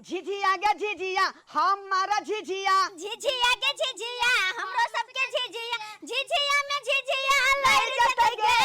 झिझिया गे झिझिया हमारा झिझिया। झिझिया गे झिझिया हमरो सबके झिझिया, झिझिया में झिझिया लड़ जतै गे,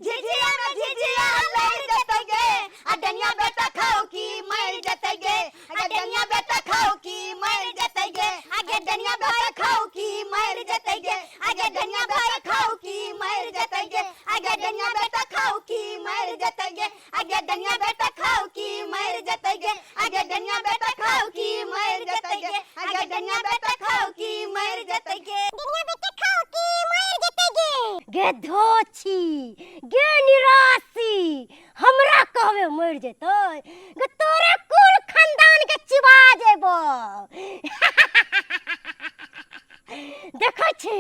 झिझिया में झिझिया लड़ जतै गे, आ डनिया बेटा खाओ की मर जतै गे, आ डनिया बेटा खाओ की मर जतै गे, आ गे डनिया बेटा खाओ की मर जतै गे, आ गे डनिया बेटा खाओ की मर जतै गे, आ गे डनिया बेटा खाओ की मर जतै गे, आ गे डनिया बेटा खाओ की मर जतै गे, आ गे डनिया बेटा खाओ की मर जतै गे, आ गे डनिया बेटा खाओ की मर जतै गे, डनिया बेटा खाओ की मर जतै गे। गे धोछी गे निराशी, हमरा कहबे मर जेतै गे, तोरे कुल खानदान के चिबा जेबो। देखै छी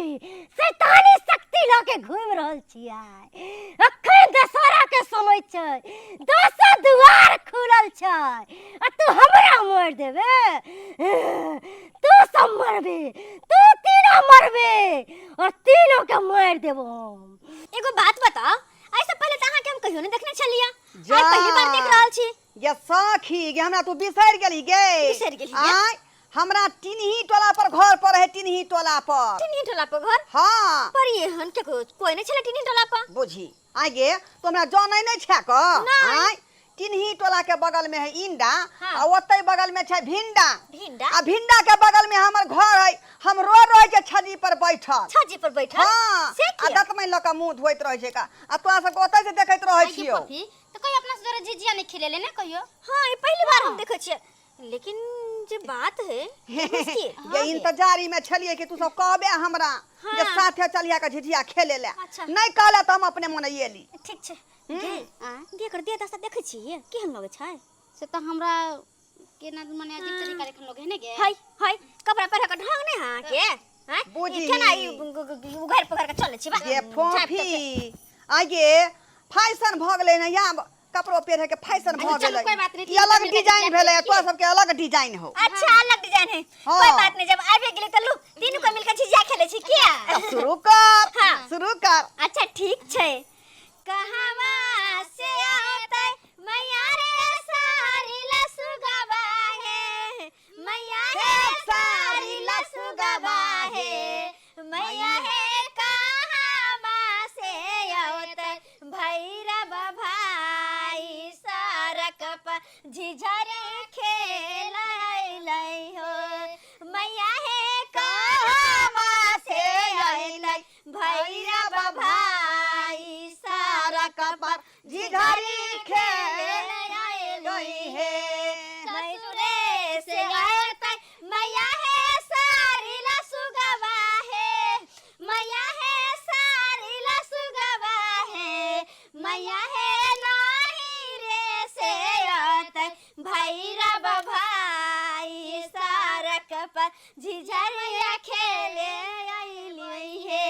शैतानी शक्ति लऽ के घूमि रहल छियै। अखन दशहरा के समय छै, दसो दुआर खुलल छै आ तू हमरा मारि देबे? तू सब मरबे, तू तीनों मरबे और तीनों के मारि देबो हम। एगो बात बताओ, ऐसे पहले तऽ अहाँके हम कहियो नहि देखने छलियै, आइ पहिली बार देख रहल छी। गे सखी गे, हमरा तू बिसरि गेली गे। बिसरि गेली गे? आँय, हमरा टिनही टोला पर घर पर है, टिनही टोला पर। टिनही टोला पर घर? हाँ। पर एहन के कोई नहीं छले टिनही टोला पर। बुझी आइ गे, तो हमरा जानै नहीं छै क? नहीं। आँय, टिनही टोला के बगल में है इंडा, हाँ। आ ओतै बगल में छै भिंडा। भिंडा? आ भिंडा के बगल में हमर घर है। हम रोज रहै छै छज्जी पर बैठल। छज्जी पर बैठल? हाँ। से आ किया? दतमैन लऽ कऽ मुंह धोइत रहै छै का, आ तोरा सबके ओतै से देखैत रहै आइ गे छियौ। फफी, तऽ कहियो अपना से जोरे झिझिया नहि खेलेले ने कहियो? हाँ, ई पहिली बार हम देखै छियै, लेकिन जे बात है ये इंतजारी में छलिए कि तू सब कहबे हमरा हाँ। जे साथे चलिया के झिझिया खेले ले। अच्छा। नहीं कहले तो हम अपने मन एली। ठीक छै। गे, गे कर दे दस्ता देखै छी केहन लगै छै? से तऽ हमरा केना मने अजीब तरीका देखन लगे ने गे। हाय हाय, कपड़ा पहिर के ढंग नै हां के? हैं? बुझी। केना ई उघार पघार के चलै छी बा? ये फोफी आगे फैशन भ गेलै ने, या कपड़ो पहिरे के फैशन भ अच्छा, चलू, गेलै। कोई बात नहीं, ई अलग ठीक है, डिजाइन मिलके भेलै, जाके तोरा सबके अलग डिजाइन हो। अच्छा, अलग डिजाइन है। हाँ। कोई बात नहीं, जब आबे गेलै त लू तीनू को मिलके झिझिया खेलै छी किया? तऽ शुरू कर। हाँ। शुरू कर। अच्छा ठीक छै। कहवा से औतै मैया रे सारी लसुगवा हे, मैया हे सारी लसुगवा हे, मैया हे कहवा से औतै भैरव भाई सारक पर झिझरी खेलै हो, मैया हे कहवा से औतै भैरव भाई सारक पर झिझरी खेलै हे। ससुरे से औतै मैया हे सारी लसुगवा हे, मैया हे सारी लसुगवा हे, मैया हे नाही रे से औतै भैरव भाई सारक पर झिझरिया खेले अइली हे,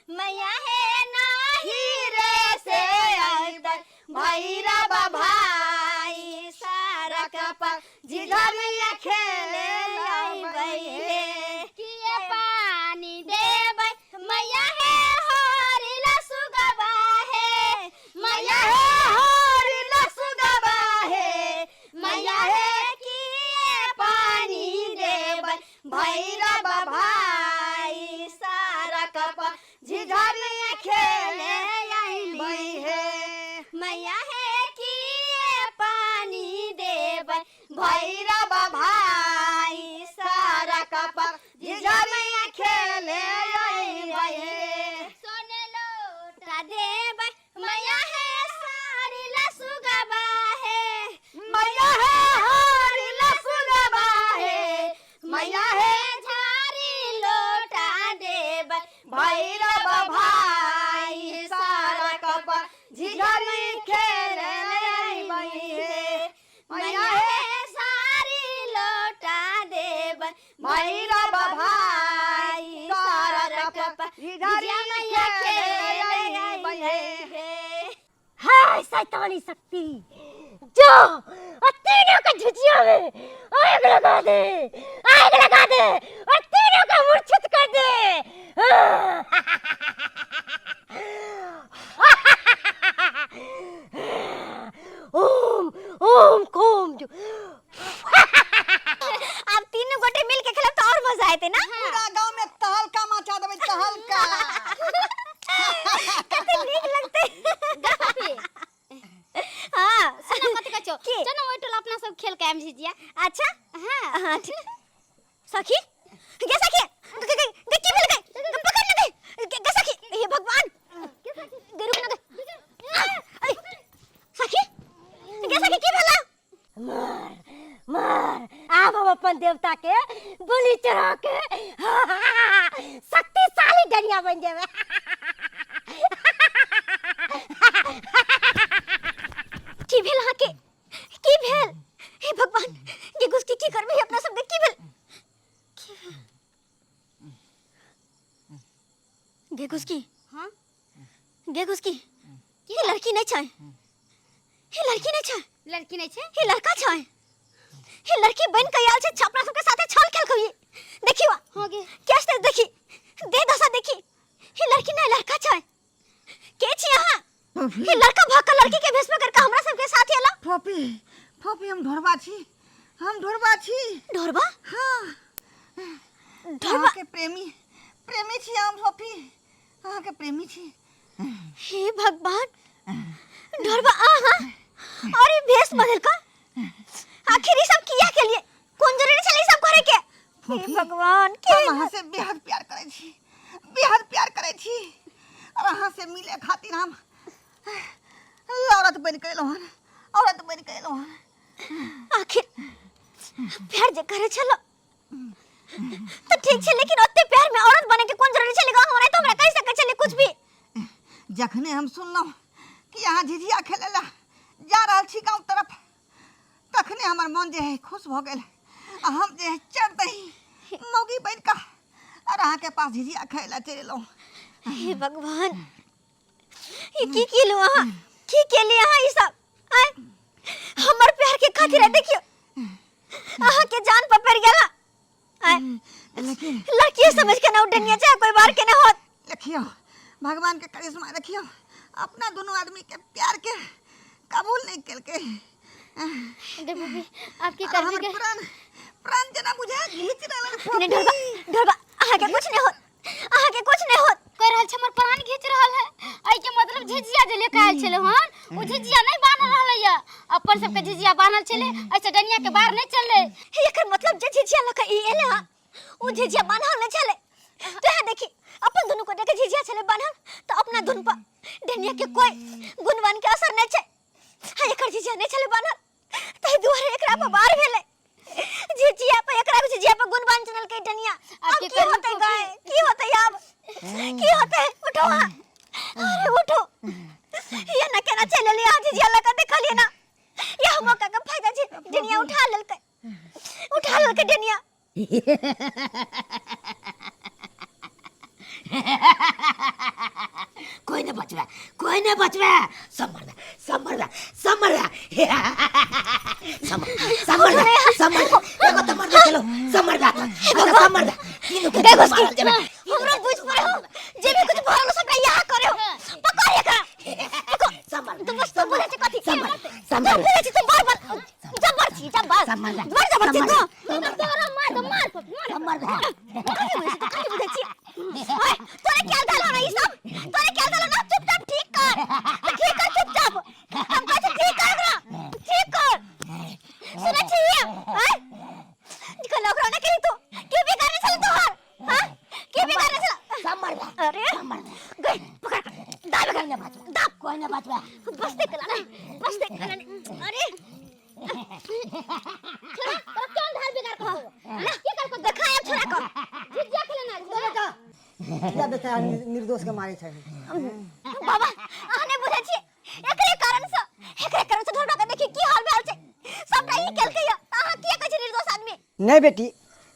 मैया हे नाही रे से औतै भैरव भाई सारक पर झिझरिया खेले अइबै हे। किए पानी देबै मैया हे हरि लसुगवा हे, मैया हे हरि लसुगवा हे, मैया हे किए पानी देबै भैरव भाई सारक पर झिझरिया खेले अइली हे, मैया हे किए पानी देबै भैरव भाई सारक पर झिझरिया खेले अइबै हे। सोने लोटा देबै मैया हे सारी लसुगवा हे, मैया हे हरि लसुगवा हे, मैया हे झारी लोटा देबै भैरव भाई सारक पर झिझरी खेले अइबै हे, मैया हे सारी लोटा देबै भैरव भाई सारक पर झिझरी मैया खेले खेले अइबै हे। हे। हाय शैतानी शक्ति, जा और तीनों का झिझिया में आग लगा दे, आग लगा दे और तीनों का मूर्छित कर दे। ओम ओम कोम जो। अच्छा हां हां ठीक सखी गे सखी गे गे गे की भेल गे गे पकड़ ले गे गे गे सखी हे भगवान गे रुक ना गे अरे सखी गे सखी की भेला मार मार आब हम अपन देवता के बलि चढ़ा के शक्तिशाली डनिया बन जेबै की भेल अहाँ के की भेल हे भगवान गे गुस्की की करबै अपना सबके की भेल की भेल? गे गुस्की हाँ गे गुस्की ये लड़की नहीं छै ये लड़की नहीं छै लड़की नहीं छै ये लड़का छै ये लड़की बन के आयल छै अपना सबके साथे छल खेल के देखियो हाँ गे क्या से देखी दे दशा देखी ये लड़की नहीं लड़का छै के छी अहाँ ये लड़का भाग के लड़की के भेष में करके हमरा सबके साथ एला फोपी फोपी हम ढोरबा छी हम ढोरबा छी ढोरबा हाँ ढोरबा अहाँके प्रेमी प्रेमी छी हम फोपी अहाँके प्रेमी छी हे भगवान ढोरबा आहा और ये भेष बदल का आखिर ये सब किया के लिए कौन जरूरी छले ई सब करे के हे फोफी, भगवान के हम अहाँ से बेहद प्यार करै छी बेहद प्यार करै छी और अहाँ से मिले खातिर हम औरत बनि के एलहुँ हन औरत बनि के एलहुँ हन आखिर प्यार जे करे छलो तो ठीक छै लेकिन ओते प्यार में औरत बने के कोन जरूरी छले हमरा तो हमरा कहि सकै छले कुछ भी जखने हम सुनलहुँ कि अहाँ झिझिया खेलै लए जा रहल छी गाँव तरफ तखने हमर मन जे है खुश भऽ गेल आ हम जे है चढ़ दही मौगी बनि कऽ और अहाँके पास झिझिया खाय लए चलि एलहुँ हे भगवान ई की केलहुँ अहाँ की केली अहाँ ई सब आँय हमर प्यार के खातिर है देखियो अहाँ के जान पर पड़ गेला आँय लेकिन लड़की समझ के ना उडनिया चाहे कोई बार के ना होत देखियो भगवान के करिश्मा देखियो अपना दोनों आदमी के प्यार के कबूल नहीं केलकै दे भाभी आपकी और करबी हमर के प्राण प्राण जेना बुझाय घीच रहल नहीं ढोरबा ढोरबा अहाँ के कुछ नहीं होत अहाँ के कुछ नहीं होत कह रहल छै हमर प्राण घीच रहल है एहि के मतलब झिझिया जे लेके आयल छलै हन ओ झिझिया नहीं बान्हल रहलै या अपन सबके झिझिया बान्हल छलै एहिसँ डनिया के बाहर नहीं चललै एकर मतलब जे झिझिया लऽ के ई एलै हँ ओ झिझिया बान्हल नहि छलै तो यहाँ देखी अपन दुनू गोटे के झिझिया छलै बान्हल तऽ अपना दुनू पर डनिया के कोई गुणवान के असर नहि छै हाँ एकर झिझिया नहि छलै बान्हल ताहि दुआरे एकरा पर बार भेलै झिझिया पर एकरा झिझिया पर गुणवान चलल के डनिया अब आब की होतै गाय की होतै आब की होतै उठो अहाँ अरे उठो ये ना केना चलि एलियै अहाँ झिझिया लऽ कऽ देखलियै ना ये मौका के फायदा छै डनिया उठा लेलकै उठा लेलकै डनिया कोई नहीं बचवे कोई नहीं बचवे सब मर गए सब मर गए सब मर गए सब सब मर गए सब मर गए एगो तो मर गए चलो सब मर गए अच्छा सब मर गए तीनों के तीनों मारल जेबे हमरो बुझ पड़े हो जे भी कुछ भरल सबटा यहाँ करे हो पकड़ एकरा सब मर तू बस तू बोले छै कथी सब मर सब तू मर बोले छै तू बार बार जबर छी जबर सब मर गए बड़ जबर छी तू तोरा मार दो मार मार सब मर गए कथी बोले छी तू कथी बुझै छी ओए तोरे क्या दाल ना ई सब तोरे क्या दाल ना चुपचाप ठीक कर ठीक कर चुपचाप हम कहै छी ठीक कर ओकरा ठीक कर सुनै छी आय निकल ओकरा ना कही तू के भी करने छल तोहर हां के भी करने छल सब मर गए अरे सब मर गए गई पकड़ दाब कोई नहीं बचवे दाब कोई नहीं बचवे बस देख ला बस देख ला अरे छोरा तोरा क्यों धार बिगाड़ को ना के कर को देखा आब छोरा को झिझिया खेले ना बेटा किया बेचारा निर्दोष के मारे छै बाबा अहाँ नहि बुझै छी एकरे कारण से एकरे कारण से ढोढा के देखी की हाल भेल छै सबटा ई केलकै या अहाँ किया कहै छी निर्दोष आदमी नहि बेटी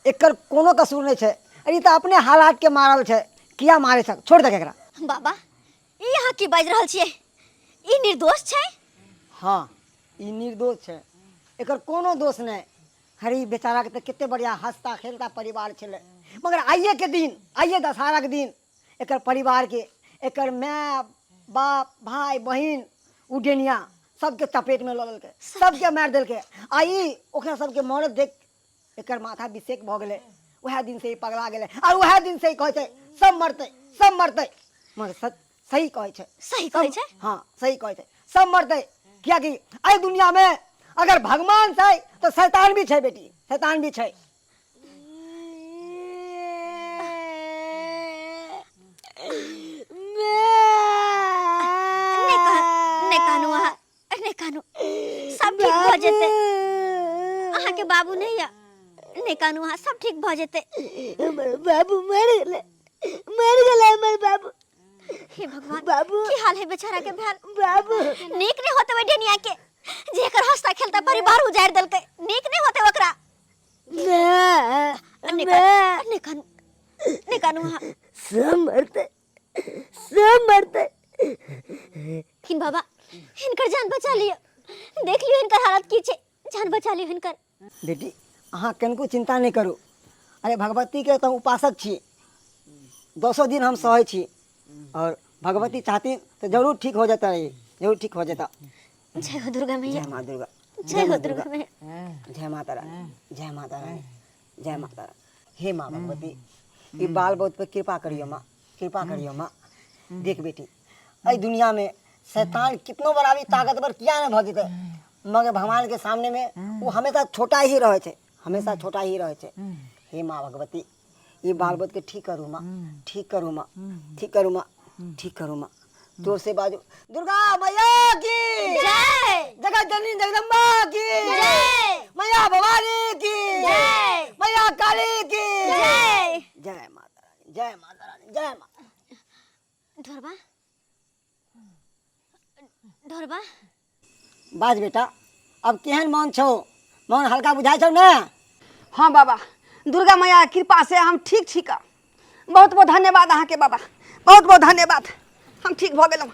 एकर कोनो कसूर नहि छै अरे ई तऽ अपने हालात के मारल छै किया मारे छै छोड़ दे एकरा बाबा ई अहाँ की बाजि रहल छियै ई निर्दोष छै हाँ ई निर्दोष छै एकर कोनो दोष नहि अरे ई बेचाराके तऽ कते बढ़िआँ हँसता खेलता परिवार छलै मगर आइएके दिन आइए दशहराके दिन एकर परिवारके एकर माय बाप भाय बहिन उडेनिया सबके चपेटमे लऽ लेलकै सबके मारि देलकै आ ई ओकरा सबके मरत देख एकर माथा विषेक भऽ गेलै उएह दिनसँ ई पगला गेलै आ उएह दिनसँ ई कहै छै सब मरतै सब मरतै मगर सच सही कहै छै सही कहै छै हाँ सही कहै छै सब मरतै कियाकि एहि दुनियामे अगर भगवान छै तऽ शैतान भी छै बेटी, शैतान भी छै। नहि कह, नहि कानू अहाँ, नहि कानू, सब ठीक भऽ जेतै। अहाँके बाबू नहि यऽ, नहि कानू अहाँ, सब ठीक भऽ जेतै। हमर बाबू मरि गेलै, मरि गेलै हमर बाबू। हे भगवान, बाबू। की हाल है बेचारा के भेल? बाबू। नीक नहि होते ओहि डेनिया के जे एकर हंसता खेलता परिवार उजाड़ि देलकै, नीक नहि होते ओकरा। माय, नहि माय। कानू, नहि कानू, नहि कानू अहाँ। सब मरतै, सब मरतै। लेकिन बाबा हिनकर जान बचा लिअ, देख लियौ हिनकर हालत की छै, जान बचा लियौ हिनकर। बेटी अहाँ कनिको चिंता नहि करू। अरे भगवतीके तऽ उपासक छी, 10 दिन हम सहै छी और भगवती चाहती तऽ जरूर ठीक हो जेता, ई जरूर ठीक हो जेता। जय हो दुर्गा मैया। जय माँ दुर्गा। जय हो दुर्गा मैया। जय माता रानी, जय माता रानी, जय माता रानी। हे माँ भगवती, ई बाल बोध पे कृपा करियो माँ, कृपा करियो माँ। देख बेटी, एहि दुनिया में शैतान कितनो बड़ा भी ताकतवर किया ने भऽ जेतै, मगर भगवान के सामने में वो हमेशा छोटा ही रहै छै, हमेशा छोटा ही रहै छै। हे माँ भगवती, ई बाल बोध के ठीक करू माँ, ठीक करू माँ, ठीक करू माँ, ठीक करू माँ। जोर से बाजू दुर्गा मैया की जय, जगत जननी जगदम्बा की जय, मैया भवानी की जय, मैया काली की जय। जय माता रानी, जय माता रानी, जय माता। ढोरबा, ढोरबा। बाज बेटा, अब केहन मन छौ? मन हल्का बुझाइ छौ ने? हाँ बाबा, दुर्गा मैया के कृपा से हम ठीक छी का। बहुत बहुत धन्यवाद अहाँके बाबा, बहुत बहुत धन्यवाद। हम ठीक भऽ गेलहुँ,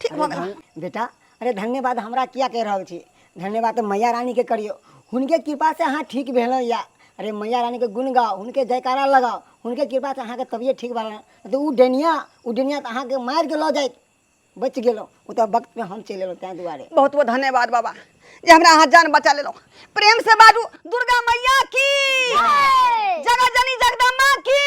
ठीक भऽ गेलहुँ। बेटा, अरे धन्यवाद हमरा किया कहि रहल छी? धन्यवाद तऽ मैया रानी के करियौ, हुनके कृपा से अहाँ ठीक भेलहुँ या। अरे मैया रानी के गुण गाओ, हुनके जयकारा लगाओ, हुनके कृपा से अहाँके तबियत ठीक भऽ गेल। तऽ उ डेनिया, उ डेनिया तऽ अहाँके मारि के लऽ जाइत, बचि गेलहुँ ओ तऽ वक्त में हम चलि एलहुँ, ताहि दुआरे। बहुत बहुत धन्यवाद बाबा जे हमरा अहाँ जान बचा लेलहुँ। प्रेम से बाजू दुर्गा मैया की, जगत जननी जगदम्बा की।